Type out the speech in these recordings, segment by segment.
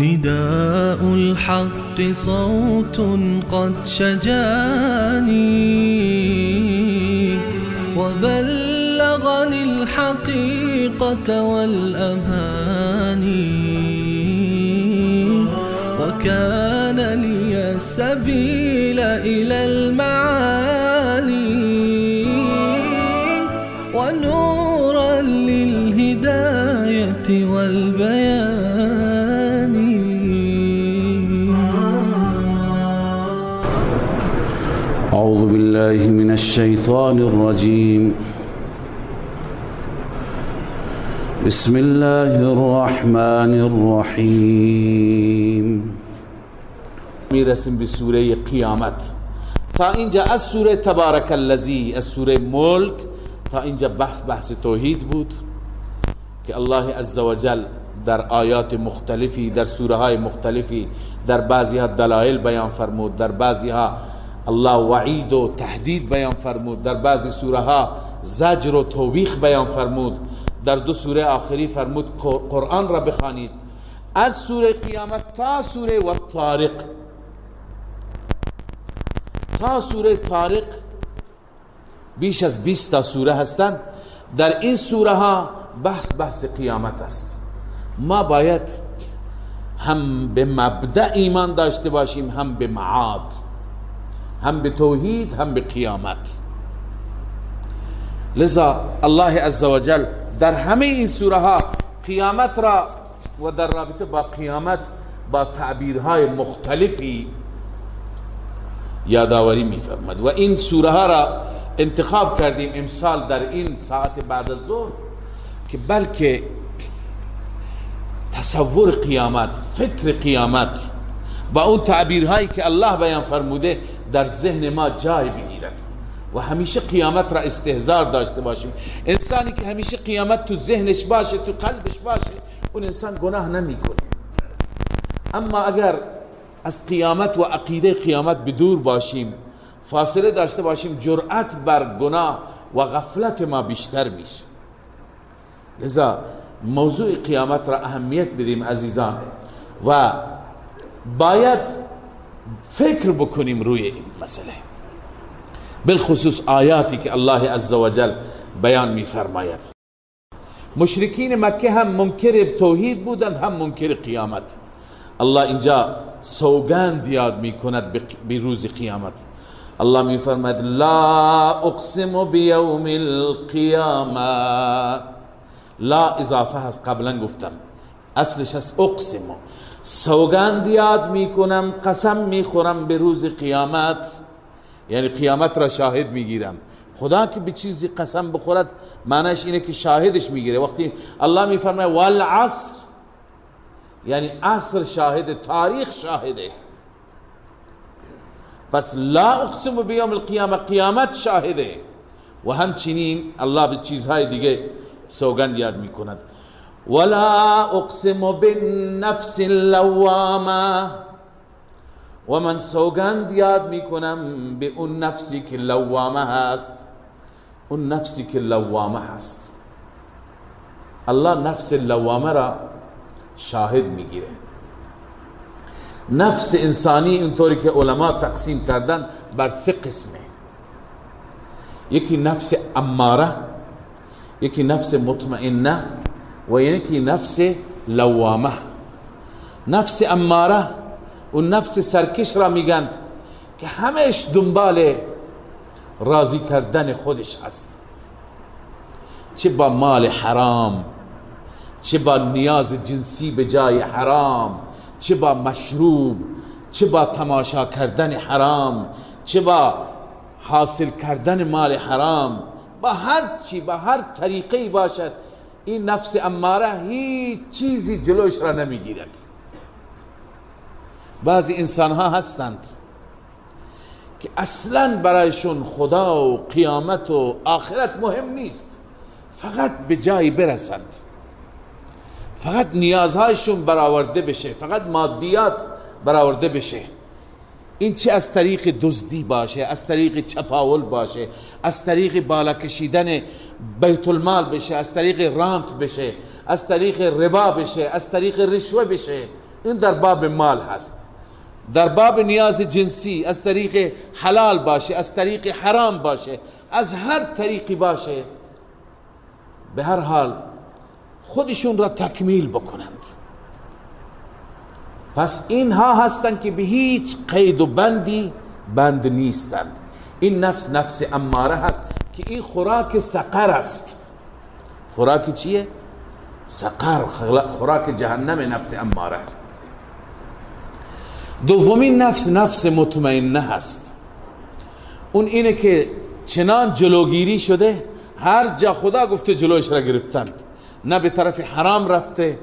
نداء الحق صوت قد شجاني وبلغني الحقيقة والأماني وكان لي السبيل إلى المعالي ونورا للهداية والبيان. أعوذ بالله من الشيطان الرجيم. بسم الله الرحمن الرحیم. میرسیم به سوره قیامت. تا اینجا از سوره تبارک الذی، از سوره ملک تا اینجا بحث توحید بود که الله عزوجل در آیات مختلفی، در سوره های مختلفی، در بعضی ها دلایل بیان فرمود، در بعضی ها الله وعید و تهدید بیان فرمود، در بعضی سوره ها زجر و توبیخ بیان فرمود، در دو سوره آخری فرمود قرآن را بخوانید. از سوره قیامت تا سوره و طارق، تا سوره طارق بیش از 20 تا سوره هستند. در این سوره ها بحث قیامت است. ما باید هم به مبدأ ایمان داشته باشیم، هم به معاد، هم به توحید، هم به قیامت. لذا الله عزوجل در همه این سوره ها قیامت را و در رابطه با قیامت با تعبیرهای مختلفی یادآوری می‌فرماد. و این سوره ها را انتخاب کردیم امسال در این ساعت بعد از ظهر که بلکه تصور قیامت، فکر قیامت با اون تعبیرهایی که الله بیان فرموده در ذهن ما جای بگیرد و همیشه قیامت را استحضار داشته باشیم. انسانی که همیشه قیامت تو ذهنش باشه، تو قلبش باشه، اون انسان گناه نمیکنه. اما اگر از قیامت و عقیده قیامت بدور باشیم، فاصله داشته باشیم، جرأت بر گناه و غفلت ما بیشتر میشه. لذا موضوع قیامت را اهمیت بدیم عزیزان و باید فکر بکنیم روی این مسئله، بالخصوص آیاتی که الله عزوجل بیان میفرماید. مشرکین مکه هم منکر توحید بودند، هم منکر قیامت. الله اینجا سوگند یاد میکند به روز قیامت. الله میفرماید لا اقسم بیوم القیامه. لا اضافه هست، قبلا گفتم اصلش هست اقسم. سوگند یاد میکنم، قسم میخورم به روز قیامت، یعنی قیامت را شاهد میگیرم. خدا که به چیزی قسم بخورد معنیش اینه که شاهدش میگیره. وقتی الله میفرماید والعصر، یعنی عصر شاهد، تاریخ شاهده. پس لا اقسم بیوم القیامه، قیامت شاهده. و همچنین الله به چیزهای دیگه سوگند یاد میکند. ولا اقسم بالنفس اللوامه، و من سوگند یاد میکنم به اون نفسی که لوامه هست. اون نفسی که لوامه هست، الله نفس لوامه را شاهد میگیره. نفس انسانی اینطوری که علما تقسیم کردن بر سه قسمه: یکی نفس اماره، یکی نفس مطمئنه، و یکی نفس لوامه. نفس اماره اون نفس سرکش را میگند که همش دنبال راضی کردن خودش هست، چه با مال حرام، چه با نیاز جنسی به جای حرام، چه با مشروب، چه با تماشا کردن حرام، چه با حاصل کردن مال حرام، با هر چی، با هر طریقی باشد، این نفس اماره هیچ چیزی جلوش را نمیگیرد. بعضی انسان ها هستند که اصلا برایشون خدا و قیامت و آخرت مهم نیست، فقط به جایی برسند، فقط نیازهایشون برآورده بشه، فقط مادیات برآورده بشه. این چه از طریق دزدی باشه، از طریق چپاول باشه، از طریق بالا کشیدن بیت المال بشه، از طریق رانت بشه، از طریق ربا بشه، از طریق رشوه بشه. این در باب مال هست. در باب نیاز جنسی از طریق حلال باشه، از طریق حرام باشه، از هر طریقی باشه، به هر حال خودشون را تکمیل بکنند. پس اینها هستند که به هیچ قید و بندی بند نیستند. این نفس، نفس اماره هست که این خوراک سقر است. خوراک چیه؟ سقر، خوراک جهنم نفس اماره. دومین نفس، نفس مطمئنه هست. اون اینه که چنان جلوگیری شده، هر جا خدا گفته جلوش را گرفتند، نه به طرف حرام رفته،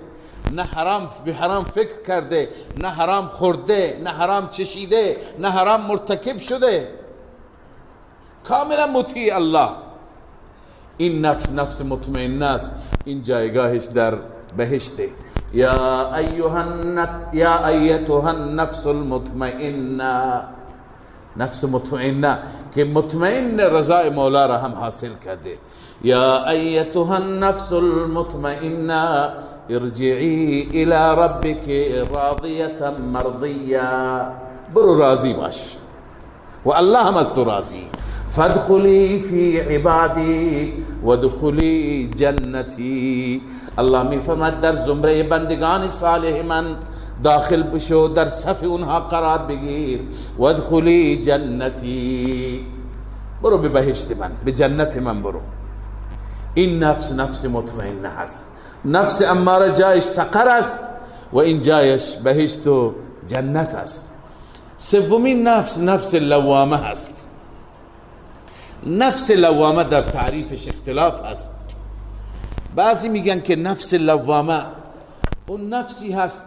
نه حرام به حرام فکر کرده، نه حرام خورده، نه حرام چشیده، نه حرام مرتکب شده، کاملا مطیع الله. این نفس، نفس مطمئنه است. این جایگاهش در بهشته. یا ایتها النفس المطمئنه، نفس مطمئنه که مطمئن رضای مولا را هم حاصل کرده. یا ایتها النفس المطمئنه ارجعی الى ربک راضیه مرضیه. برو راضی باش و الله هم از تو راضی. فادخلی فی عبادی وادخلی جنتی. الله می فرماید در زمره بندگان صالح من داخل بشو، در صف اونها قرار بگیر. وادخلی جنتی، برو به بهشت من، به جنت من برو. این نفس، نفس مطمئنه هست. نفس اماره جایش سقر است و این جایش بهشت و جنت است. سومین نفس، نفس لوامه هست. نفس لوامه در تعریفش اختلاف است. بعضی میگن که نفس لوامه اون نفسی هست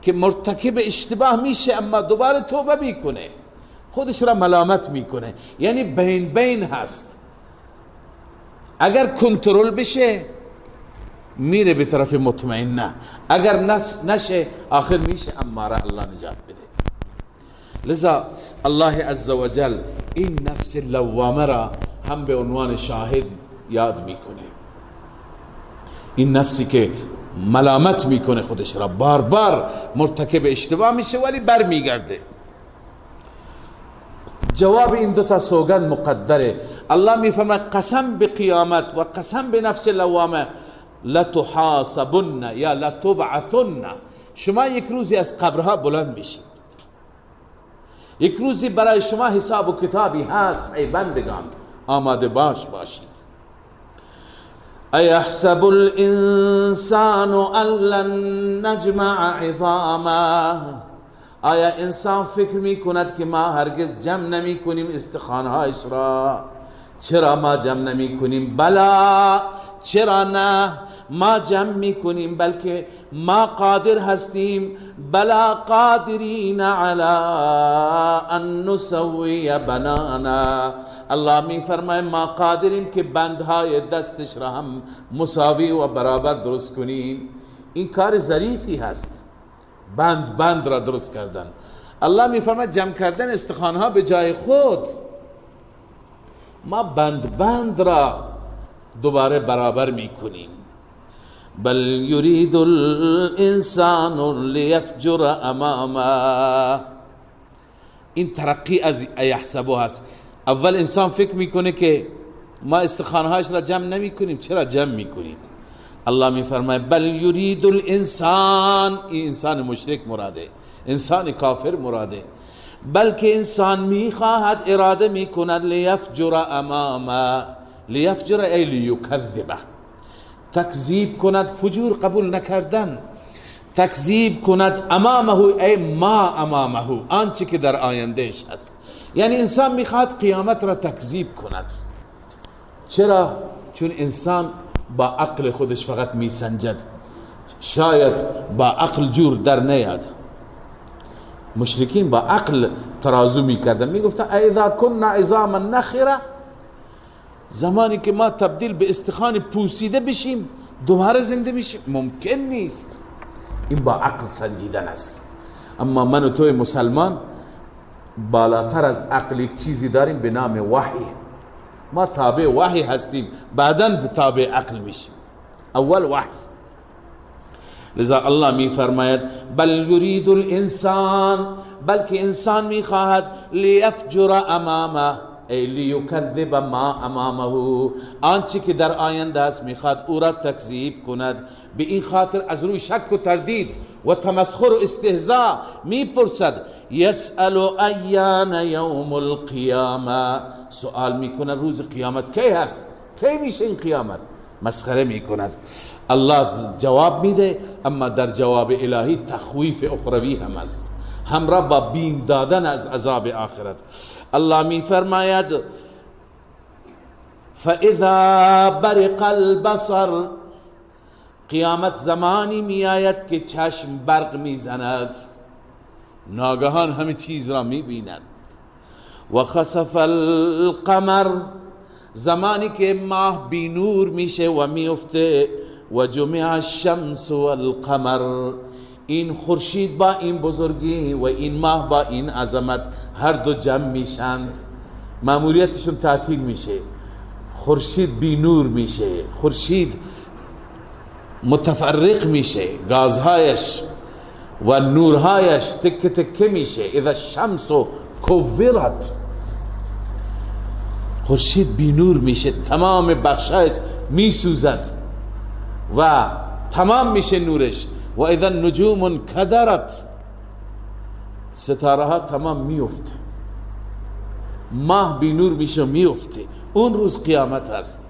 که مرتکب اشتباه میشه اما دوباره توبه میکنه، خودش را ملامت میکنه، یعنی بین بین هست. اگر کنترل بشه میره به طرف مطمئنه، اگر نشه آخر میشه اماره. الله نجات بده. لذا الله عزوجل این نفس لوامه را هم به عنوان شاهد یاد میکنه. این نفسی که ملامت میکنه خودش را، بار بار مرتکب اشتباه میشه ولی بر میگرده. جواب این دوتا سوگند مقدره. الله میفرماید قسم به قیامت و قسم به نفس لوامه، لتحاسبن یا لتبعثن. شما یک روزی از قبرها بلند میشید، یک روزی برای شما حساب و کتابی هست. ای بندگان آماده باش باشید. ایحسب الانسان ان لن نجمع عظامه. آیا انسان فکر می کند که ما هرگز جمع نمی کنیم استخوانهایش را؟ چرا ما جمع نمی کنیم؟ بلا، چرا نه، ما جمع می کنیم، بلکه ما قادر هستیم. بلا قادرین علی ان نسوی بنانا. الله می فرماید ما قادریم که بندهای دستش را هم مساوی و برابر درست کنیم. این کار ظریفی هست، بند بند را درست کردن. الله می فرماید جمع کردن استخوانها به جای خود، ما بند بند را دوباره برابر میکنیم. بل یرید الانسان لیفجر امامه. این ترقی از ایحسبو هست. اول انسان فکر میکنه که ما استخوانهاش را جمع نمی کنیم، چرا جمع میکنیم؟ الله میفرماید بل یرید الانسان، این انسان مشرک مراده، انسان کافر مراده، بلکه انسان میخواهد، اراده میکند، لیفجر امامه. لیفجر ای لیکذبه، تکذیب کند، فجور قبول نکردن، تکذیب کند. امامه ای ما امامه، آنچه که در آیندهش هست. یعنی انسان میخواد قیامت را تکذیب کند. چرا؟ چون انسان با عقل خودش فقط میسنجد، شاید با عقل جور در نیاد. مشرکین با عقل ترازو میکردن، میگفتن اذا كنا عظاما نخره، زمانی که ما تبدیل به استخوان پوسیده بشیم دوباره زنده میشیم، ممکن نیست. این با عقل سنجیدن است. اما من و توی مسلمان بالاتر از عقل یک چیزی داریم به نام وحی. ما تابع وحی هستیم، بعدا تابع عقل میشیم. اول وحی. لذا الله می فرماید بل یرید الانسان، بلکه انسان می خواهد لیفجر امامه، ای لیکذب ما امامه، آنچه که در آینده است میخواد او را تکذیب کند. به این خاطر از روی شک و تردید و تمسخر و استهزاء میپرسد یسأل ایان یوم القیامه، سؤال میکند روز قیامت کی هست، کی میشه این قیامت، مسخره میکند. الله جواب میده، اما در جواب الهی تخویف اخروی هم است، همراه با بیم دادن از عذاب آخرت. الله می فرماید فاذا برق البصر، قیامت زمانی می آید که چشم برق می زند، ناگهان همه چیز را می بیند. و خسف القمر، زمانی که ماه بی نور میشه و میفته. و جمع الشمس والقمر، این خورشید با این بزرگی و این ماه با این عظمت هر دو جمع میشند، ماموریتشون تعطیل میشه، خورشید بی نور میشه، خورشید متفرق میشه، گازهایش و نورهایش تکه تکه میشه. اذا الشمس کورت، خورشید بی نور میشه، تمام بخشایش میسوزد و تمام میشه نورش. و اذا النجوم انکدرت، ستاره ها تمام میفته، ماه بی نور میشه میفته. اون روز قیامت هست.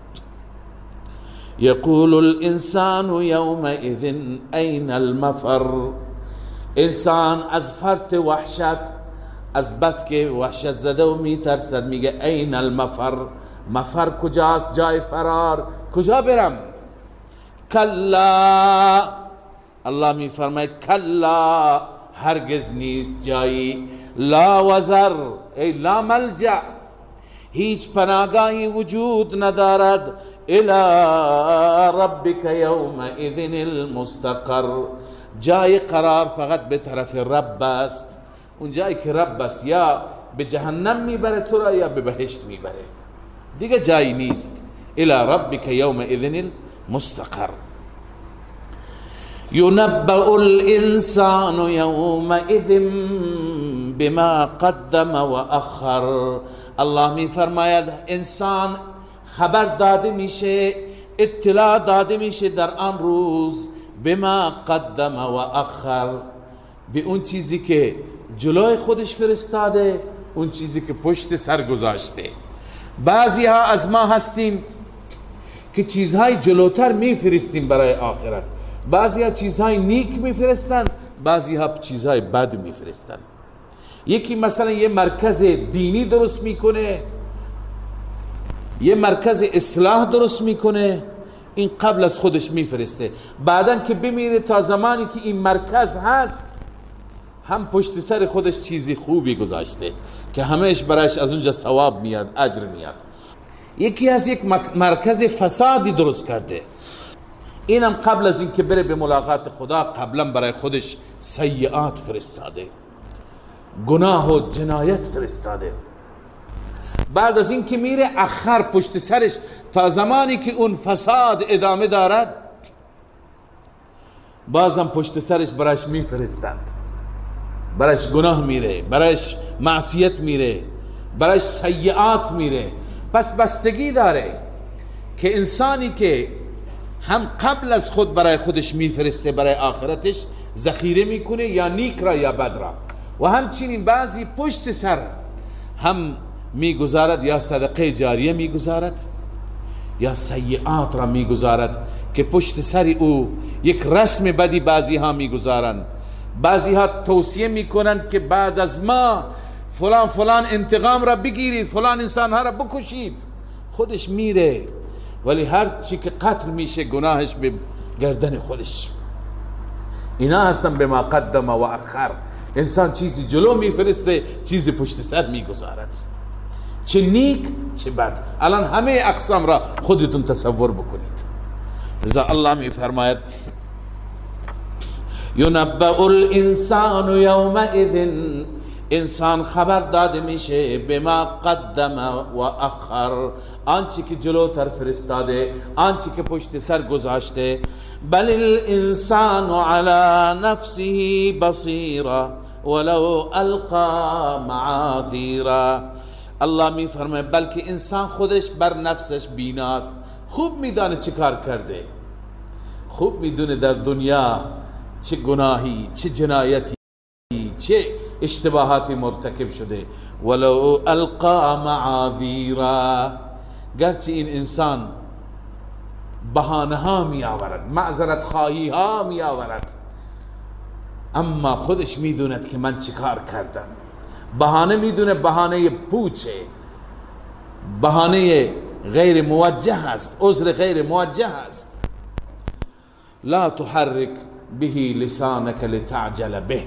یقول الانسان یومئذ این المفر، انسان از فرط وحشت، از بس که وحشت زده و میترسد، میگه این المفر، مفر کجاست، جای فرار کجا برم؟ کلا، الله می فرماید کلا، هرگز نیست جایی. لا وزر، ای لا ملجأ، هیچ پناهگاهی وجود ندارد. الی ربک یومئذ المستقر، جای قرار فقط به طرف رب است. اون جایی که رب است یا به جهنم میبره تو را یا به بهشت میبره، دیگه جایی نیست. الی ربک یومئذ المستقر. ينبأ الإنسان يومئذ بما قدم وأخر، الله می فرماید انسان خبر داده میشه، اطلاع داده میشه در آن روز، بما قدم و اخر، به اون چیزی که جلوی خودش فرستاده، اون چیزی که پشت سر گذاشته. بعضی ها از ما هستیم که چیزهای جلوتر میفرستیم برای آخرت، بعضی ها چیزهای نیک میفرستند، بعضی ها چیزهای بد میفرستند. یکی مثلا یه مرکز دینی درست میکنه، یه مرکز اصلاح درست میکنه، این قبل از خودش میفرسته، بعدا که بمیره تا زمانی که این مرکز هست هم پشت سر خودش چیزی خوبی گذاشته که همهش برایش از اونجا ثواب میاد، اجر میاد. یکی از یک مرکز فسادی درست کرده، اینم قبل از اینکه بره به ملاقات خدا قبلا برای خودش سیئات فرستاده، گناه و جنایت فرستاده. بعد از اینکه میره اخر پشت سرش تا زمانی که اون فساد ادامه دارد بازم پشت سرش برایش میفرستند، برایش گناه میره، برایش معصیت میره، برایش سیئات میره. پس بستگی داره که انسانی که هم قبل از خود برای خودش میفرسته، برای آخرتش ذخیره میکنه، یا نیک را یا بد را، و همچنین بعضی پشت سر هم میگذارد، یا صدقه جاریه میگذارد یا سیئات را میگذارد که پشت سر او یک رسم بدی بعضی ها میگذارند. بعضی ها توصیه میکنند که بعد از ما فلان فلان انتقام را بگیرید، فلان انسان ها را بکشید. خودش میره ولی هر چی که قتل میشه گناهش به گردن خودش. اینا هستن به ما قدم و اخر. انسان چیزی جلو میفرسته، چیزی پشت سر میگذارد، چه نیک چه بد. الان همه اقسام را خودتون تصور بکنید. لذا الله میفرماید ینبأ الانسان یومئذ، انسان خبر داده میشه بما قدم و اخر، آنچه که جلوتر فرستاده، آنچه که پشت سر گذاشته. بل الانسان علی نفسه بصیرا ولو القا معاذیرا. الله میفرماید بلکه انسان خودش بر نفسش بیناست، خوب میدانه چه کار کرده، خوب میدونه در دنیا چه گناهی، چه جنایتی، چه اشتباهاتی مرتکب شده. ولو القا معاذیرا، گرچه این انسان بهانه ها می آورد، معذرت خواهی ها می آورد، اما خودش میدوند که من چیکار کردم. بهانه میدونه، بهانه پوچه، بهانه غیر موجه است، عذر غیر موجه است. لا تحرک به لسانك لتعجل به.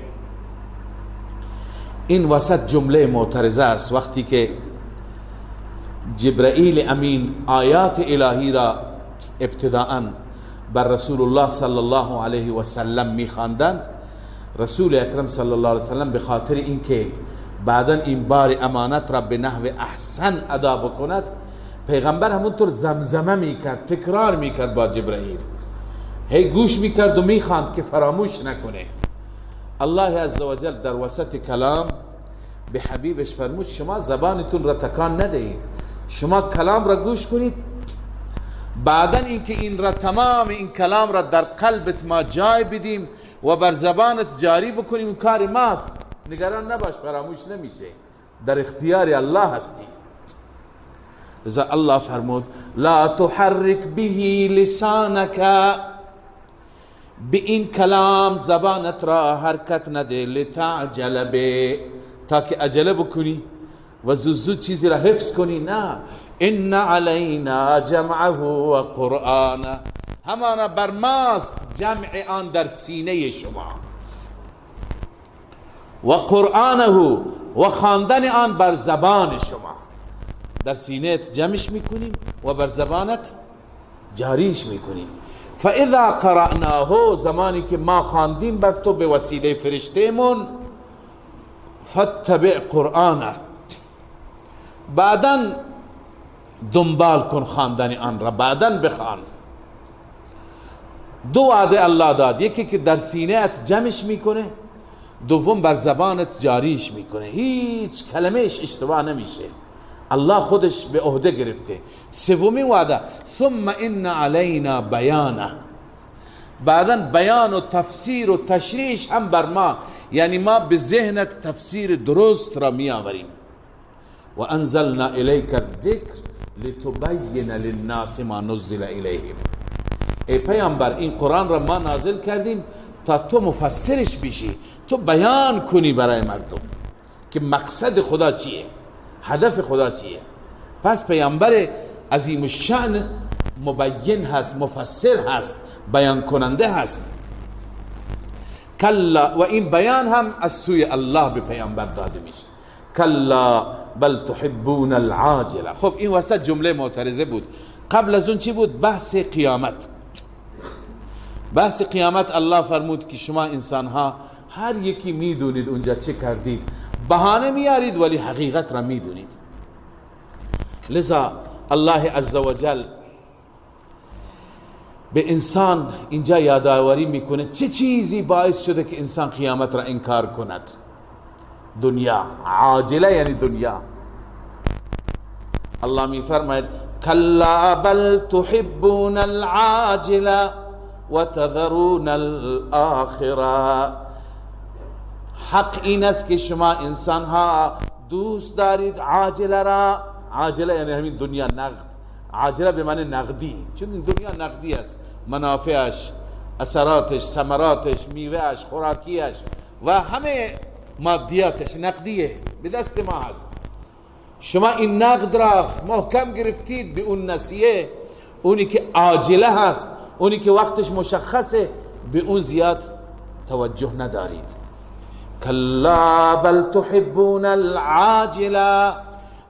این وسط جمله معترضه است. وقتی که جبرائیل امین آیات الهی را ابتداءً بر رسول الله صلی الله علیه و سلم میخواندند، رسول اکرم صلی الله علیه و سلم به خاطر اینکه بعدا این بار امانت را به نحو احسن ادا بکند، پیغمبر همونطور زمزمه میکرد، تکرار میکرد با جبرائیل، هی گوش میکرد و میخواند که فراموش نکنه. الله عزوجل در وسط کلام به حبیبش فرمود شما زبانتون را تکان ندهید، شما کلام را گوش کنید، بعدا اینکه این را تمام این کلام را در قلبت ما جای بدیم و بر زبانت جاری بکنیم، این کار ماست، نگران نباش، فراموش نمیشه، در اختیار الله هستی. لذا الله فرمود لا تحرک به لسانک، به این کلام زبانت را حرکت نده، لتعجل به، تا که عجله بکنی و زود زود چیزی را حفظ کنی. نه، ان علینا جمعه و قرآنه، همانا بر ماست جمع آن در سینه شما، و قرآنه و خواندن آن بر زبان شما. در سینهت جمعش میکنیم و بر زبانت جاریش میکنیم. فاذا قرأناه، زمانی که ما خواندیم بر تو به وسیله فرشتهمون، فاتبع قرآنه، بعدا دنبال کن خواندن آن را، بعدا بخوان. دو وعده الله داد، یکی که در سینهت جمعش میکنه، دوم بر زبانت جاریش میکنه، هیچ کلمهش اشتباه نمیشه، الله خودش به عهده گرفته. سومین وعده ثم ان علینا بیانه، بعدا بیان و تفسیر و تشریح هم بر ما، یعنی ما به ذهنت تفسیر درست را می آوریم. و انزلنا الیک الذکر لتبین للناس ما نزل الیهم. ای پیامبر این قرآن را ما نازل کردیم تا تو مفسرش بشی، تو بیان کنی برای مردم که مقصد خدا چیه، هدف خدا چیه. پس پیامبر عظیم الشأن مبین هست، مفسر هست، بیان کننده هست. کلا، و این بیان هم از سوی الله به پیامبر داده میشه. کلا بل تحبون العاجله. خب این وسط جمله معترضه بود. قبل از اون چی بود؟ بحث قیامت. بحث قیامت الله فرمود که شما انسانها هر یکی میدونید اونجا چه کردید، بهانه میارید ولی حقیقت را میدونید. لذا الله عزوجل به انسان اینجا یادآوری میکنه چه چیزی باعث شده که انسان قیامت را انکار کند. دنیا عاجله، یعنی دنیا. الله میفرماید کلا بل تحبون العاجله وتذرون الاخره. حق این است که شما انسان ها دوست دارید عاجله را. عاجله یعنی همین دنیا، نقد. عاجله به معنی نقدی، چون این دنیا نقدی است، منافعش، اثراتش، ثمراتش، میوهش، خوراکیش و همه مادیاتش نقدیه، به دست ما هست. شما این نقد را محکم گرفتید به اون نسیه اونی که عاجله هست، اونی که وقتش مشخصه، به اون زیاد توجه ندارید. کلا بل تحبون العاجله،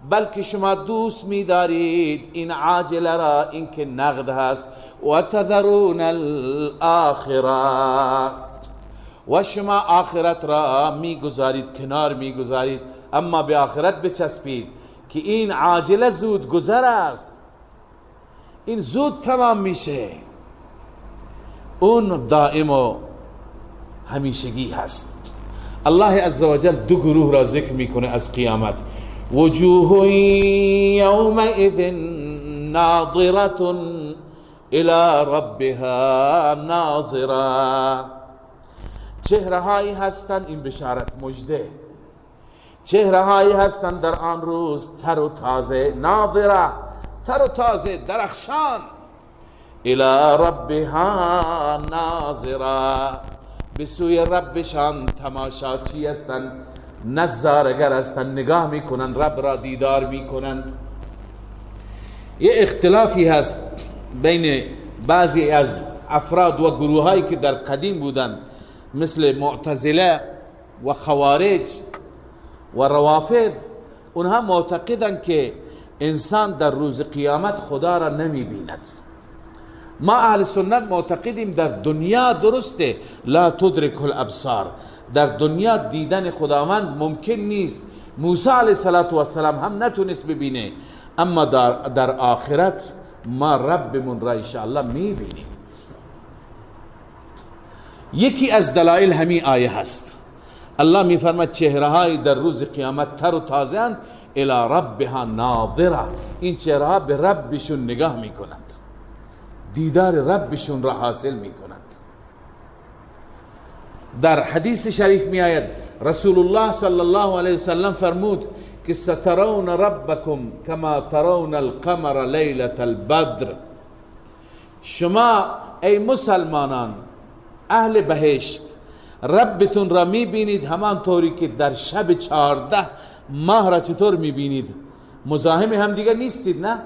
بلکه شما دوست می‌دارید این عاجله را، این که نقد هست. و تذرون الاخره، و شما آخرت را میگذارید، کنار میگذارید، اما به آخرت بچسبید که این عاجله زود گذر است، این زود تمام میشه، اون دائم و همیشگی هست. الله عزوجل دو گروه را ذکر میکنه از قیامت. وجوه یومئذ ناظرة الى ربها ناظرة، چهره هایی هستند، این بشارت مژده، چهره هایی هستند در آن روز تر و تازه، ناظره، تر و تازه، درخشان، الى ربها ناظره، به سوی ربشان تماشاچی هستند، نظارگر هستند، نگاه میکنند، رب را دیدار میکنند. یه اختلافی هست بین بعضی از افراد و گروه هایی که در قدیم بودند، مثل معتزله و خوارج و روافض. اونها معتقدند که انسان در روز قیامت خدا را نمی بیند. ما اهل سنت معتقدیم در دنیا درسته، لا تدرک الابصار، در دنیا دیدن خداوند ممکن نیست. موسی علیه السلام هم نتونست ببینه، اما در آخرت ما ربمون را انشاءالله میبینیم. یکی از دلایل همین آیه هست. الله میفرماد چهره های در روز قیامت تر و تازه اند، الی ربها ناظره، این چهره ها به ربشون نگاه میکنند، دیدار ربشون را حاصل میکنند. در حدیث شریف می آید رسول الله صلی الله علیه وسلم فرمود که سترون ربکم کما ترون القمر لیلة البدر. شما ای مسلمانان اهل بهشت ربتون را میبینید همان طوری که در شب 14 ماه را چطور میبینید. مزاحم هم دیگر نیستید، نه؟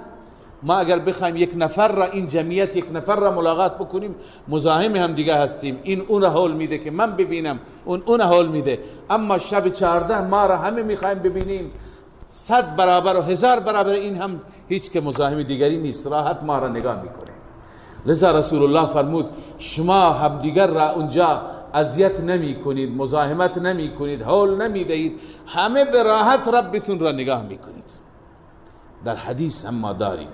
ما اگر بخوایم یک نفر را، این جمعیت یک نفر را ملاقات بکنیم، مزاحم هم دیگه هستیم. این اون را حول میده که من ببینم، اون حول میده. اما شب 14 ما را همه میخوایم ببینیم، 100 برابر و 1000 برابر این هم هیچ که مزاحم دیگری نیست، راحت ما را نگاه میکنه. لذا رسول الله فرمود شما همدیگر را اونجا اذیت نمی کنید، مزاحمت نمی کنید، حول نمی دهید، همه به راحت ربتون را نگاه میکنید. در حدیث هم ما داریم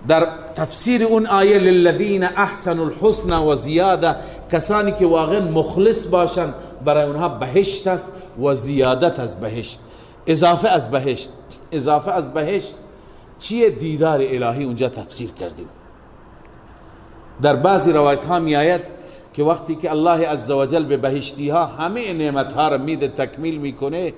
در تفسیر اون آیه للذین احسنوا الحسنى و زیاده، کسانی که واقعا مخلص باشند برای اونها بهشت است و زیادت از بهشت، اضافه از بهشت. اضافه از بهشت چیه؟ دیدار الهی. اونجا تفسیر کردیم. در بعضی روایت ها می آید که وقتی که الله عزوجل به بهشتی ها همه نعمت ها را میده، تکمیل میکنه،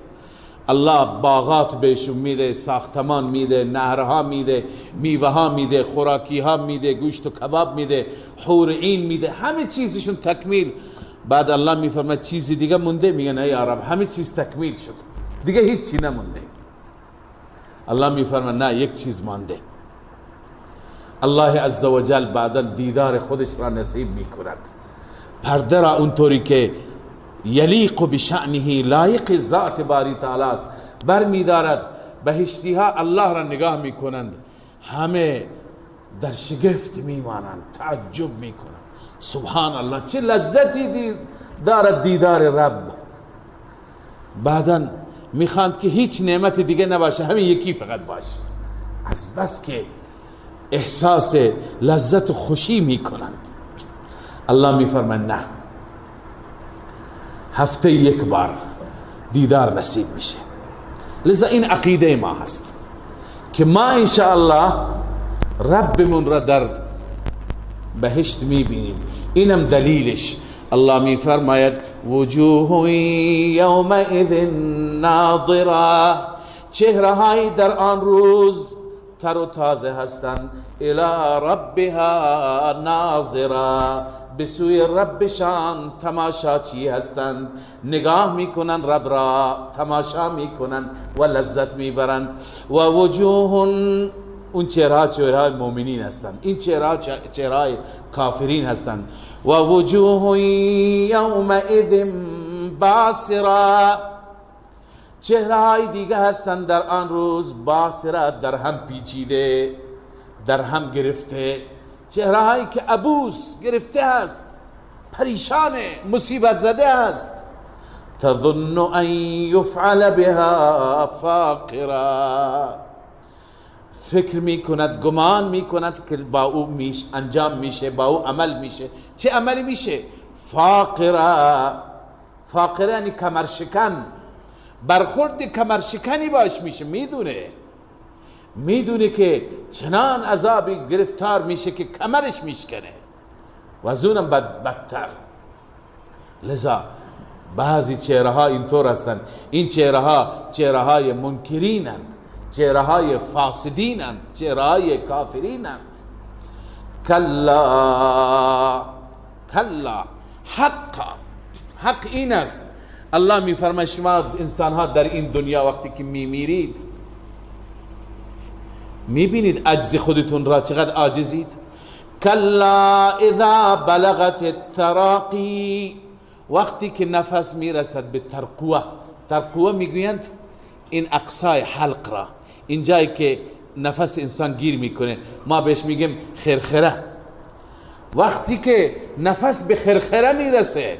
الله باغات بهشون میده، ساختمان میده، نهرها میده، میوه ها میده، خوراکی ها میده، گوشت و کباب میده، حور عین میده، همه چیزشون تکمیل. بعد الله میفرماید چیزی دیگه مونده؟ میگن ای عرب همه چیز تکمیل شد، دیگه هیچی نمونده. الله میفرماید نه، یک چیز مانده. الله عزوجل بعدا دیدار خودش را نصیب میکند، پرده را اونطوری که یلیق بشأنه، لایق ذات باری تعالی است، بر می‌دارد. بهشتی ها الله را نگاه میکنند، همه در شگفت میمانند، تعجب میکنند، سبحان الله چه لذتی دارد دیدار رب. بعدا میخواند که هیچ نعمت دیگه نباشه، همین یکی فقط باشه، از بس که احساس لذت و خوشی میکنند. الله میفرماید نه، هفته یک بار دیدار نصیب میشه. لذا این عقیده ما هست که ما انشاءالله ربمون را در بهشت میبینیم. اینم دلیلش الله میفرماید وجوه یومئذ ناظره، چهره های در آن روز تر و تازه هستند، الی ربها ناظره، به سوی ربشان تماشاچی هستند، نگاه میکنند رب را، تماشا میکنند و لذت میبرند. و وجوه اون چهره چهره مؤمنین هستند، این چهره چهره کافرین هستند. و وجوه یومئذ باسره، چهره های دیگه هستند در آن روز باسره، در هم پیچیده، در هم گرفته، چهره هایی که عبوس گرفته است، پریشانه، مصیبت زده است. تظن ان یفعل بها فاقره، فکر میکند، گمان میکند که با او میش انجام میشه، با او عمل میشه. چه عملی میشه؟ فاقره. فاقره یعنی کمرشکن، برخورد کمرشکنی باش میشه. میدونه که چنان عذابی گرفتار میشه که کمرش میشکنه و از اونم بدتر. لذا بعضی چهره ها اینطور هستند، این چهره ها چهره های منکرینند، چهره های فاسدینند، چهره های کافرینند. کلا کلا، حق حق این است. الله میفرماید شما انسان ها در این دنیا وقتی که میمیرید میبینید عجز خودتون را، چقدر عاجزید. کلا اذا بلغت التراقی، وقتی که نفس میرسد به ترقوه. ترقوه میگویند این اقصای حلق را، این جایی که نفس انسان گیر میکنه، ما بهش میگیم خرخره. وقتی که نفس به خرخره میرسه،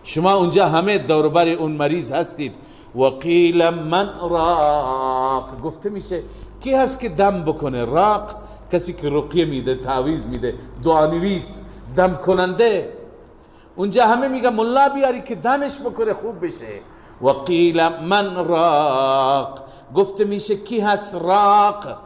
شما اونجا همه دوربر اون مریض هستید. وقیل من راق، گفته میشه کی هست که دم بکنه؟ راق کسی که رقیه میده، تعویذ میده، دعانویس، دم کننده. اونجا همه میگن ملا بیاری که دمش بکنه خوب بشه. وقیل من راق، گفته میشه کی هست راق؟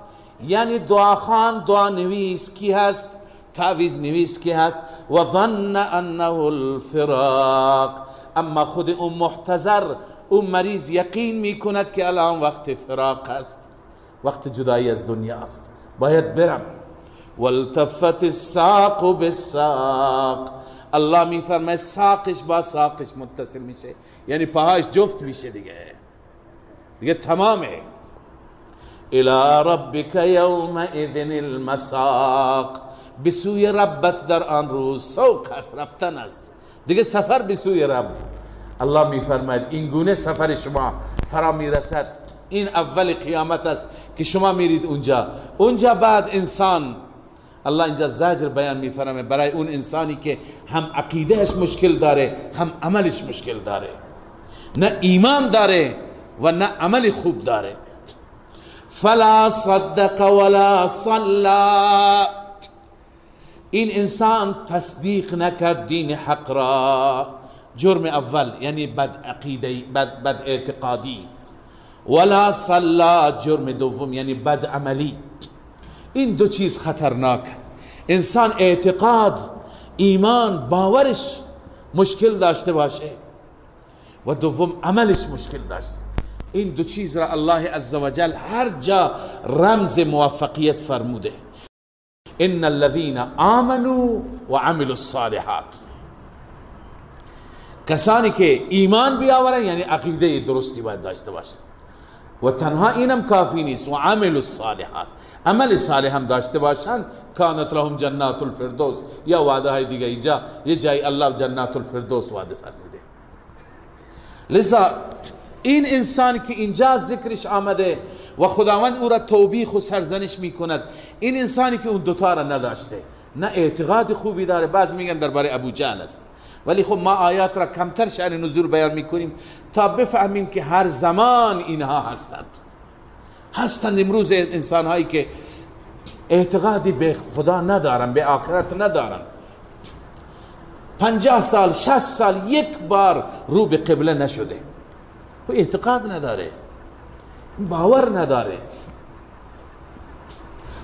یعنی دعاخوان، دعانویس کی هست؟ تعویذ نویس کی هست؟ و ظن انه الفراق، اما خود اون محتضر، اون مریض یقین میکند که الان وقت فراق است، وقت جدایی از دنیا است، باید برم. والتفت الساق بالساق، الله میفرماید ساقش با ساقش متصل میشه، یعنی پاهاش جفت میشه دیگه تمامه. الى ربک یومئذ المساق، به سوی ربت در آن روز سوق است، رفتن است دیگه، سفر به سوی رب. الله میفرماید این گونه سفر شما فرا میرسد. این اول قیامت است که شما میرید اونجا. اونجا بعد انسان، الله اینجا زجر بیان میفرماید برای اون انسانی که هم عقیدهش مشکل داره، هم عملش مشکل داره، نه ایمان داره و نه عمل خوب داره. فلا صدق ولا صلى، این انسان تصدیق نکرد دین حق را، جرم اول یعنی بد عقیده، بد اعتقادی. ولا صلى، جرم دوم یعنی بد عملی. این دو چیز خطرناک. انسان اعتقاد، ایمان، باورش مشکل داشته باشه و دوم عملش مشکل داشته. این دو چیز را الله عزوجل هر جا رمز موفقیت فرموده. ان الذين آمنوا وعملوا الصالحات، کسانی که ایمان بیاورن یعنی عقیده درستی باید داشته باشن و تنها اینم کافی نیست، و عملوا الصالحات، عمل صالح هم داشته باشن. کانت لهم جنات الفردوس، یا وعده های دیگه. اینجا یه جای الله جنات الفردوس وعده فرموده. لذا این انسان که اینجا ذکرش آمده و خداوند او را توبیخ و سرزنش میکند، این انسانی که اون دوتا را نداشته، نه اعتقاد خوبی داره. بعض میگن درباره ابو جهل است، ولی خب ما آیات را کمتر شأن نزول بیان میکنیم تا بفهمیم که هر زمان اینها هستند. امروز انسان هایی که اعتقادی به خدا ندارن، به آخرت ندارن، 50 سال 60 سال یک بار رو به قبله نشده، و اعتقاد نداره، باور نداره.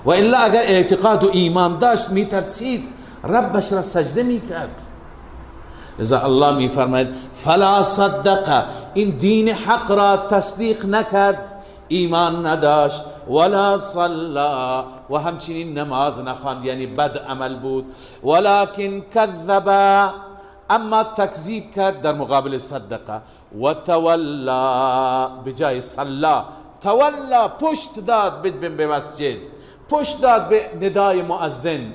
و الا اگر اعتقاد و ایمان داشت میترسید، ربش را سجده میکرد. لذا الله میفرماید فلا صدق، این دین حق را تصدیق نکرد، ایمان نداشت، ولا صلا، و همچنین نماز نخواند، یعنی بد عمل بود. ولكن کذب، اما تکذیب کرد در مقابل صدقه. و تولا، بجای صلا تولا، پشت داد به مسجد، پشت داد به ندای مؤذن.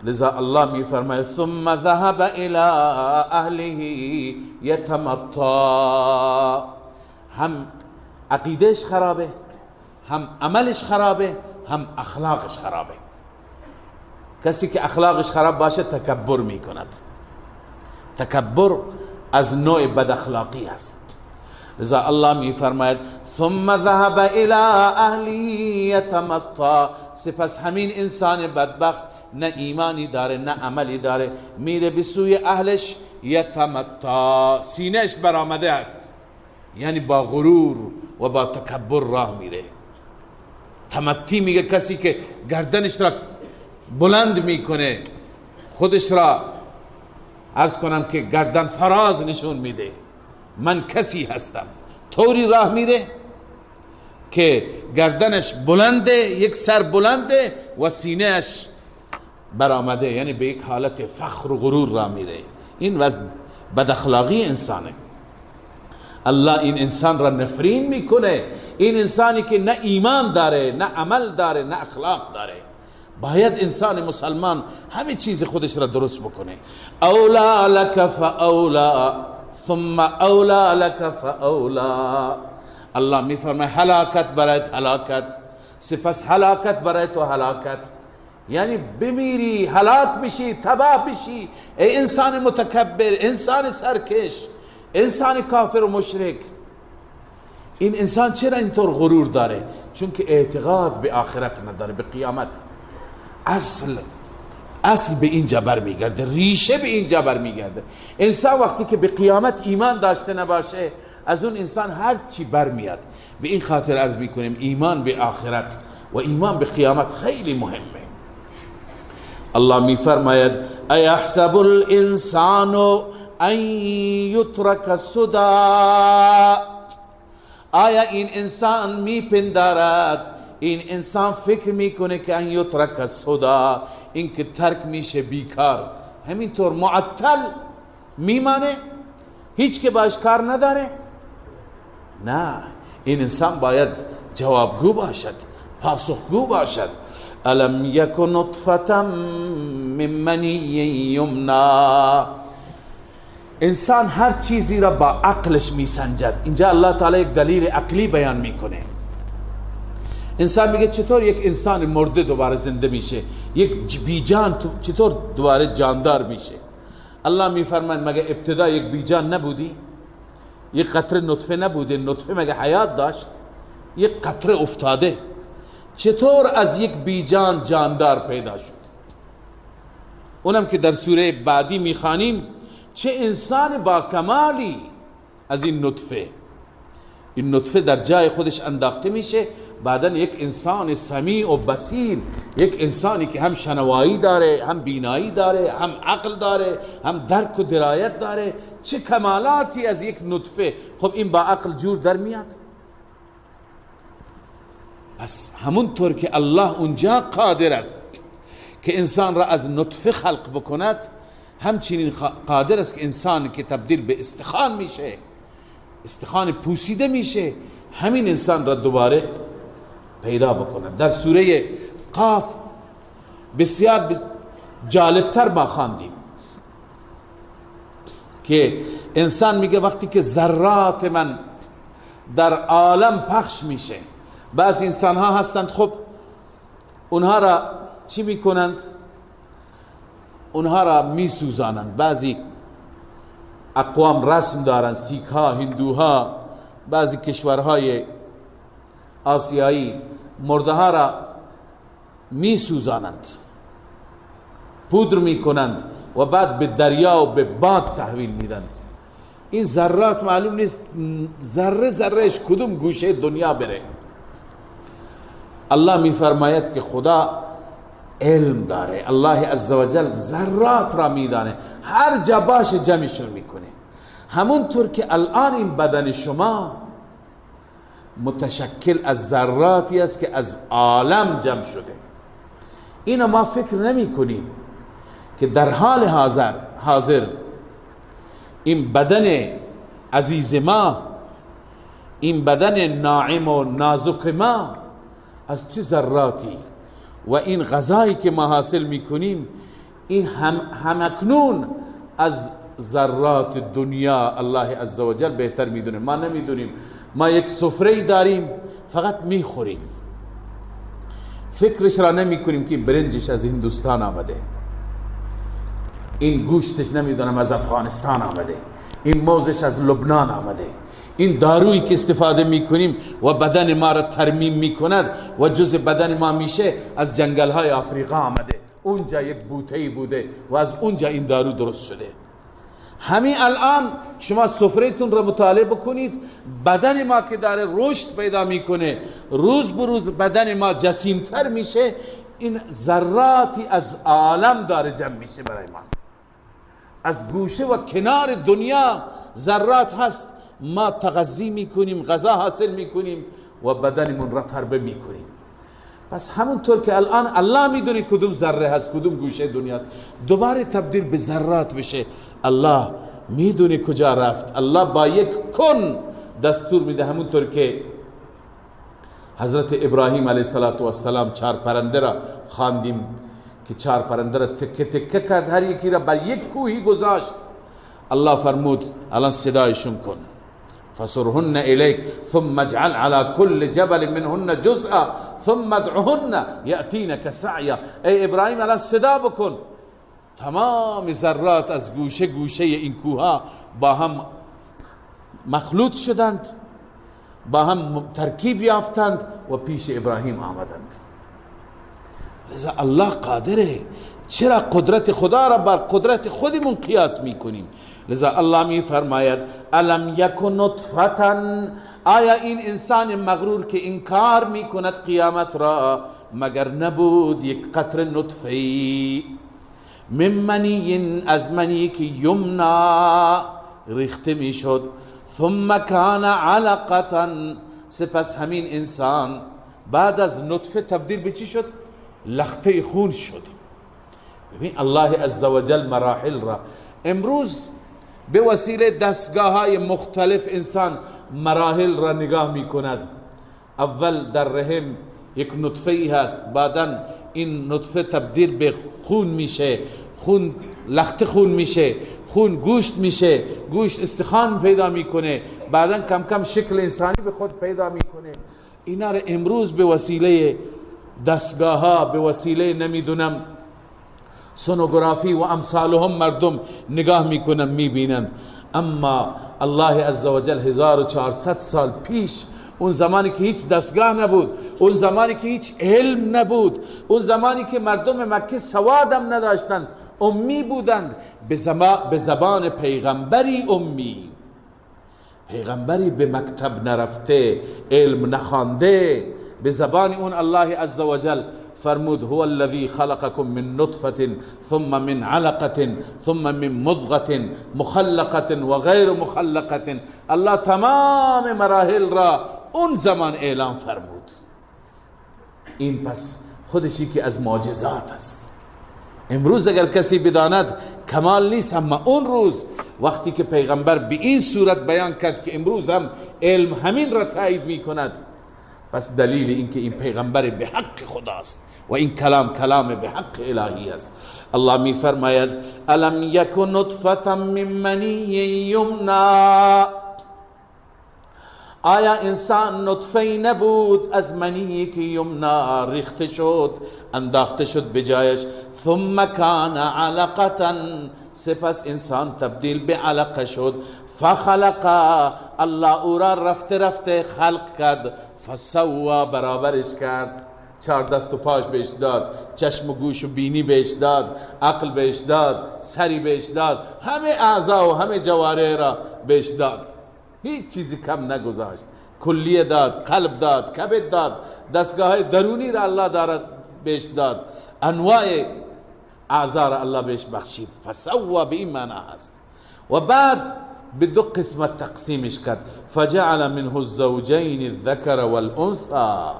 لذا الله می فرماید ثم ذهب الى اهله یتمطى. هم عقیدهش خرابه، هم عملش خرابه، هم اخلاقش خرابه. کسی که اخلاقش خراب باشه تکبر میکند. تکبر از نوع بد اخلاقی است. لذا الله می فرماید ثم ذهب الى اهله یتمطى. سپس همین انسان بدبخت نه ایمانی داره نه عملی داره، میره به سوی اهلش، یتمطى، سینهش برآمده است، یعنی با غرور و با تکبر راه میره. تمطی میگه کسی که گردنش را بلند میکنه، خودش را عرض کنم که گردن فراز نشون میده، من کسی هستم. طوری راه میره که گردنش بلنده، یک سر بلنده و سینهش برآمده، یعنی به یک حالت فخر و غرور راه میره. این وضع بد اخلاقی انسانه. الله این انسان را نفرین میکنه، این انسانی که نه ایمان داره، نه عمل داره، نه اخلاق داره. باید انسان مسلمان همه چیز خودش را درست بکنه. اولا لک فاولا ثم اولا لک فاولا. الله میفرماید هلاکت برایت هلاکت، سپس هلاکت برای تو هلاکت، یعنی بمیری، هلاک بشی، تباه بشی، ای انسان متکبر، انسان سرکش، انسان کافر و مشرک. این انسان چرا اینطور غرور داره؟ چون که اعتقاد به آخرت نداره، به قیامت. اصل به اینجا برمیگرده، ریشه به اینجا برمیگرده. انسان وقتی که به قیامت ایمان داشته نباشه، از اون انسان هر چی برمیاد. به این خاطر عرض میکنیم ایمان به آخرت و ایمان به قیامت خیلی مهمه. الله میفرماید ایحسب الانسان ان یترک سدی. آیا این انسان میپندارد، این انسان فکر میکنه که ان یترک سدی، این که ترک میشه بیکار، همینطور معطل میمانه، هیچ که باش کار نداره؟ نه، این انسان باید جوابگو باشد، پاسخگو باشد. الم یک نطفة من منی یمنا. انسان هر چیزی را با عقلش میسنجد. اینجا الله تعالی یک دلیل عقلی بیان میکنه. انسان میگه چطور یک انسان مرده دوباره زنده میشه، یک بیجان چطور دوباره جاندار میشه؟ الله میفرماید مگه ابتدا یک بیجان نبودی؟ یک قطره نطفه نبوده؟ نطفه مگه حیات داشت؟ یک قطره افتاده، چطور از یک بیجان جاندار پیدا شد؟ اونم که در سوره بعدی میخوانیم چه انسان با کمالی از این نطفه، این نطفه در جای خودش انداخته میشه، بعدا یک انسان سمیع و بصیر، یک انسانی که هم شنوایی داره، هم بینایی داره، هم عقل داره، هم درک و درایت داره. چه کمالاتی از یک نطفه! خب این با عقل جور در میاد؟ پس همونطور که الله اونجا قادر است که انسان را از نطفه خلق بکند، همچنین قادر است که انسان که تبدیل به استخوان میشه، استخوان پوسیده میشه، همین انسان را دوباره پیدا بکند. در سوره قاف بسیار جالبتر ما خواندیم که انسان میگه وقتی که ذرات من در عالم پخش میشه، بعض انسان ها هستند، خب اونها را چی میکنند؟ اونها را میسوزانند. بعضی اقوام رسم دارند، سیک ها، هندوها، بعضی کشورهای آسیایی مرده ها را میسوزانند، پودر میکنند و بعد به دریا و به باد تحویل میدن. این ذرات معلوم نیست ذره ذرهش کدوم گوشه دنیا بره. الله میفرماید که خدا علم داره، الله عزوجل ذرات را میدانه، هر جا باشه جمعشون میکنه. همونطور که الان این بدن شما متشکل از ذراتی است که از عالم جمع شده، اینو ما فکر نمی کنیم که در حال حاضر این بدن عزیز ما، این بدن ناعم و نازک ما از چه ذراتی و این غذایی که ما حاصل میکنیم این همکنون از ذرات دنیا الله عزوجل بهتر میدونه. ما نمیدونیم. ما یک سفره داریم فقط میخوریم، فکرش را نمی کنیم که برنجش از هندوستان آمده، این گوشتش نمیدونم از افغانستان آمده، این موزش از لبنان آمده، این دارویی که استفاده میکنیم و بدن ما را ترمیم میکند و جز بدن ما میشه از جنگل های آفریقا آمده، اونجا یک بوته‌ای بوده و از اونجا این دارو درست شده. همین الان شما سفرهتون را مطالعه بکنید، بدن ما که داره رشد پیدا میکنه، روز به روز بدن ما جسیمتر میشه، این ذراتی از عالم داره جمع میشه برای ما. از گوشه و کنار دنیا ذرات هست، ما تغذی میکنیم، غذا حاصل میکنیم و بدنمون را فربه میکنیم. پس همونطور که الان الله میدونه کدوم ذره هست، کدوم گوشه دنیا، دوباره تبدیل به ذرات بشه، الله میدونه کجا رفت. الله با یک کن دستور میده. همونطور که حضرت ابراهیم علیه السلام چهار پرنده را خواندیم که چهار پرنده را تکه تکه کرد، هر یکی را بر یک کوهی گذاشت. الله فرمود الان صدایشون کن، فصرهن إليك ثم اجعل على كل جبل منهن جزءا ثم ادعهن يأتينك سعيا. ای ابراهیم الان صدا بکن، تمام ذرات از گوشه گوشه این کوها با هم مخلوط شدند، با هم ترکیب یافتند و پیش ابراهیم آمدند. لذا الله قادره. چرا قدرت خدا را بر قدرت خودمون قیاس میکنیم؟ لذا الله می فرماید الم یک نطفة، آیا این انسان مغرور که انکار میکند قیامت را مگر نبود یک قطره نطفه من منی، از منی که یمنا ریخته میشد، ثم کان علقة، سپس همین انسان بعد از نطفه تبدیل به چی شد؟ لخته خون شد. ببین الله عزوجل مراحل را امروز به وسیله دستگاه های مختلف انسان مراحل را نگاه می کند. اول در رحم یک نطفه ای هست، بعدا این نطفه تبدیل به خون میشه، خون لخت خون میشه، خون گوشت میشه، گوشت استخوان پیدا میکنه، بعدا کم کم شکل انسانی به خود پیدا میکنه. اینا را امروز به وسیله دستگاه ها، به وسیله نمیدونم سونوگرافی و امثالهم مردم نگاه میکنن میبینند. اما الله عزوجل 1400 سال پیش، اون زمانی که هیچ دستگاه نبود، اون زمانی که هیچ علم نبود، اون زمانی که مردم مکه سوادم نداشتند، امی بودند، به زبان پیغمبری امی، پیغمبری به مکتب نرفته، علم نخوانده، به زبان اون الله عزوجل فرمود هو الذي خلقكم من نطفة ثم من علقة ثم من مضغة مخلقة وغير مخلقة. الله تمام مراحل را اون زمان اعلام فرمود. این پس خودشی که از معجزات است. امروز اگر کسی بداند کمال نیست، اما اون روز وقتی که پیغمبر به این صورت بیان کرد که امروز هم علم همین را تایید می کند، پس دلیل این که این پیغمبر به حق خداست و این کلام کلام به حق الهی است. الله می فرماید الم یک نطفة من منی یمنا، آیا انسان نطفه نبود از منی که یمنا ریخته شد، انداخته شد به جایش، ثم کان علقة، سپس انسان تبدیل به علقه شد، فخلق، الله او را رفته رفته خلق کرد، فسوا، برابرش کرد، چهار دست و پاش بهش داد، چشم و گوش و بینی بهش داد، عقل بهش داد، سری بهش داد، همه اعضا و همه جوارح را بهش داد، هیچ چیزی کم نگذاشت، کلیه داد، قلب داد، کبد داد، دستگاه درونی را الله دارد بهش داد، انواع اعضا را الله بهش بخشید. فسوا به این معنا هست. و بعد به دو قسمت تقسیمش کرد، فجعل منه الزوجین الذکر والانثى.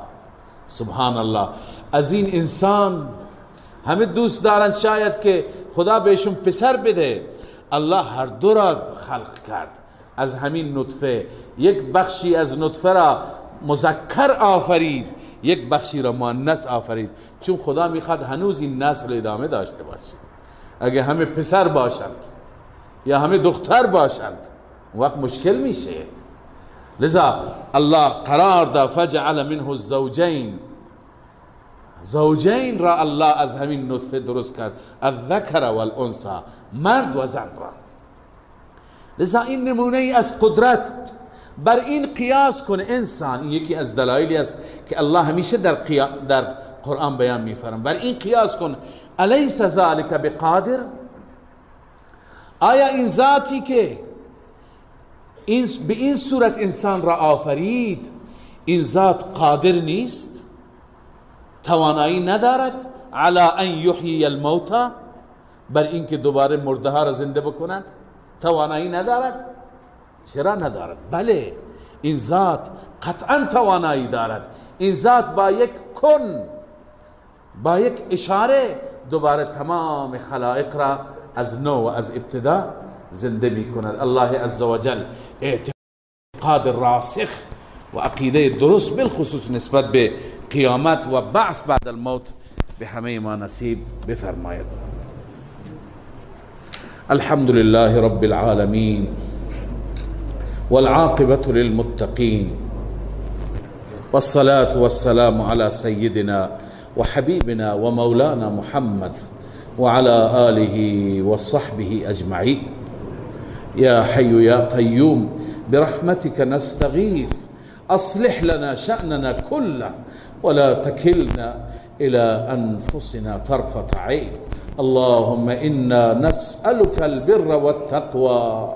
سبحان الله، از این انسان همه دوست دارن شاید که خدا بهشون پسر بده، الله هر دو را خلق کرد از همین نطفه. یک بخشی از نطفه را مذکر آفرید، یک بخشی را مؤنث آفرید؟ چون خدا میخواد هنوز این نسل ادامه داشته باشه. اگه همه پسر باشند یا همه دختر باشند اون وقت مشکل میشه. لذا الله قرار داد فجعل منه الزوجین، زوجین را الله از همین نطفه درست کرد، الذکر والانثی، مرد و زن را. لذا این نمونه ای از قدرت. بر این قیاس کن انسان، این یکی از دلایلی است که الله همیشه در قرآن بیان میفرماید. بر این قیاس کن، الیس ذلک بقادر؟ آیا این ذاتی که به این صورت انسان را آفرید، این ذات قادر نیست؟ توانایی ندارد علی ان یحیی الموتی، بر اینکه دوباره مرده ها را زنده بکند؟ توانایی ندارد؟ چرا ندارد؟ بله، این ذات قطعا توانایی دارد. این ذات با یک کن، با یک اشاره دوباره تمام خلائق را از نو و از ابتدا زنده می کند. الله عزوجل اعتقاد راسخ و عقیده درست بالخصوص نسبت به قیامت و بعث بعد الموت به همه ما نصیب بفرماید. الحمد لله رب العالمین والعاقبة للمتقین والصلاة والسلام على سيدنا وحبيبنا ومولانا محمد وعلى آله وصحبه أجمعين. يا حي يا قيوم برحمتك نستغيث، أصلح لنا شأننا كله ولا تكلنا إلى أنفسنا طرفة عين. اللهم إنا نسألك البر والتقوى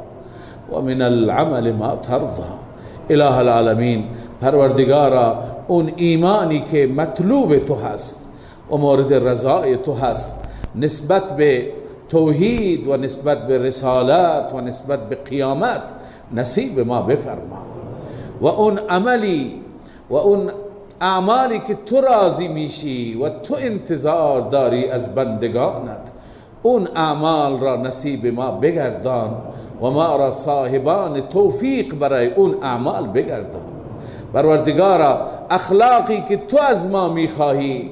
ومن العمل ما ترضى. اله العالمین، پروردگارا، اون ایمانی که مطلوب تو هست و مورد رضای تو هست نسبت به توحید و نسبت به رسالت و نسبت به قیامت نصیب ما بفرما، و اون عملی و اون اعمالی که تو راضی میشی و تو انتظار داری از بندگانت، اون اعمال را نصیب ما بگردان و ما را صاحبان توفیق برای اون اعمال بگردان. پروردگارا، اخلاقی که تو از ما میخواهی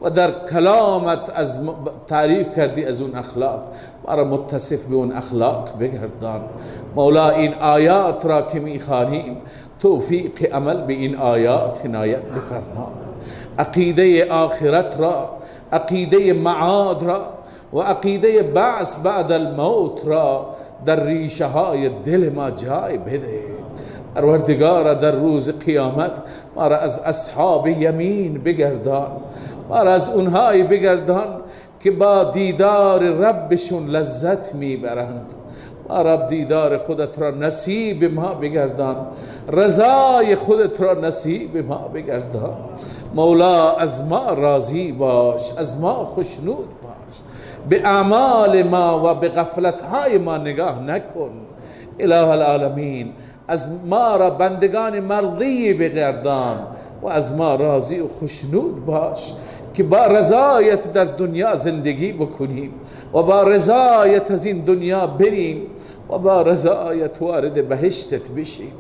و در کلامت از تعریف کردی از اون اخلاق، ما را متصف به اون اخلاق بگردان. مولا، این آیات را که میخوانیم توفیق عمل به این آیات عنایت بفرما. عقیده آخرت را، عقیده معاد را و عقیده بعث بعد الموت را در ریشه های دل ما جای بده. پروردگارا، در روز قیامت ما را از اصحاب یمین بگردان، ما را از اونهایی بگردان که با دیدار ربشون لذت میبرند. ما را دیدار خودت را نصیب ما بگردان، رضای خودت را نصیب ما بگردان. مولا، از ما راضی باش، از ما خوشنود باش، به اعمال ما و به غفلتهای ما نگاه نکن. اله العالمین، از ما را بندگان مرضی بگردان و از ما راضی و خوشنود باش که با رضایت در دنیا زندگی بکنیم و با رضایت از این دنیا بریم و با رضایت وارد بهشتت بشیم.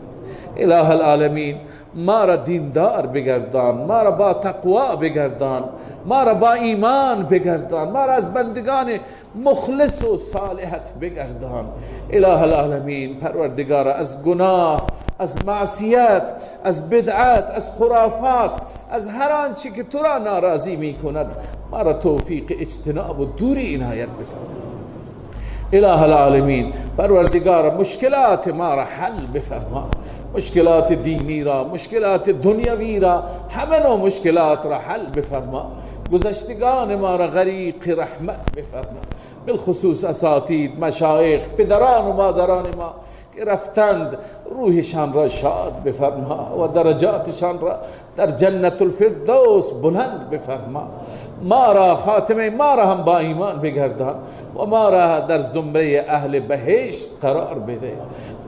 اله العالمین، ما را دیندار بگردان، ما را با تقوا بگردان، ما را با ایمان بگردان، ما را از بندگان مخلص و صالحت بگردان. اله العالمین، پروردگارا، از گناه، از معصیت، از بدعت، از خرافات، از هر آنچه که تو را ناراضی می کند ما را توفیق اجتناب و دوری عنایت بفرما. اله العالمین، پروردگارا، مشکلات ما را حل بفرما، مشکلات دینی را، مشکلات دنیوی را، همه نوع مشکلات را حل بفرما. گذشتگان ما را غریق رحمت بفرما، بالخصوص اساتید، مشایخ، پدران و مادران ما که رفتند، روحشان را شاد بفرما و درجاتشان را در جنت الفردوس بلند بفرما. ما را خاتمه ما را هم با ایمان بگردان و ما را در زمره اهل بهشت قرار بده.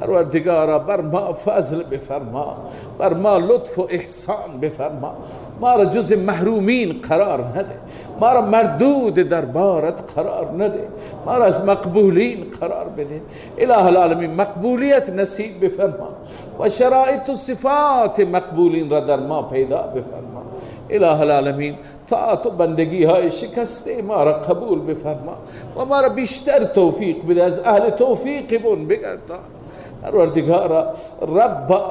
پروردگارا، بر ما فضل بفرما، بر ما لطف و احسان بفرما، ما را جز محرومین قرار نده، ما را مردود دربارت قرار نده، ما را از مقبولین قرار بده. اله العالمین، مقبولیت نصیب بفرما و شرایط و صفات مقبولین را در ما پیدا بفرما. اله العالمین، طاعت و بندگی های شکسته ما را قبول بفرما و ما را بیشتر توفیق بده، از اهل توفیق بون بگردان. پروردگارا رب،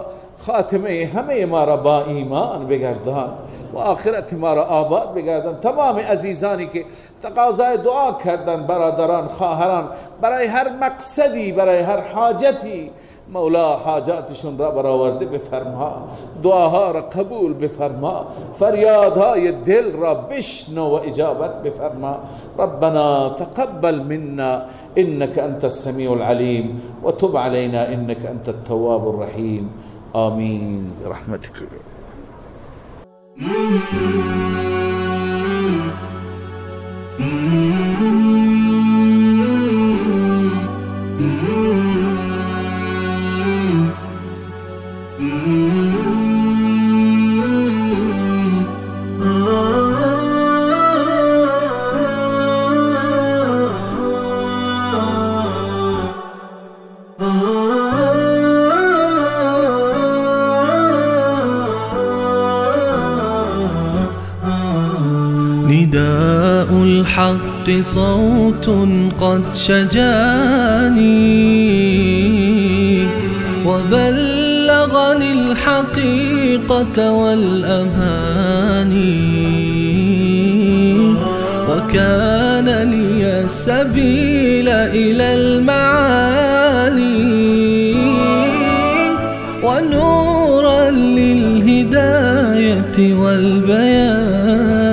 خاتمه همه ما را با ایمان بگردان و آخرت ما را آباد بگردان. تمام عزیزانی که تقاضای دعا کردن، برادران، خواهران، برای هر مقصدی، برای هر حاجتی، مولا حاجاتشون را برآورده بفرما، دعاها را قبول بفرما، فریادهای دل را بشنو و اجابت بفرما. ربنا تقبل منا انك انت السميع العليم وتب علينا انك انت التواب الرحيم. آمین برحمتك. نداء الحق صوت قد شجاني وبلغني الحقيقة والأماني، وكان لي السبيل إلى المعالي ونورا للهداية والبيان.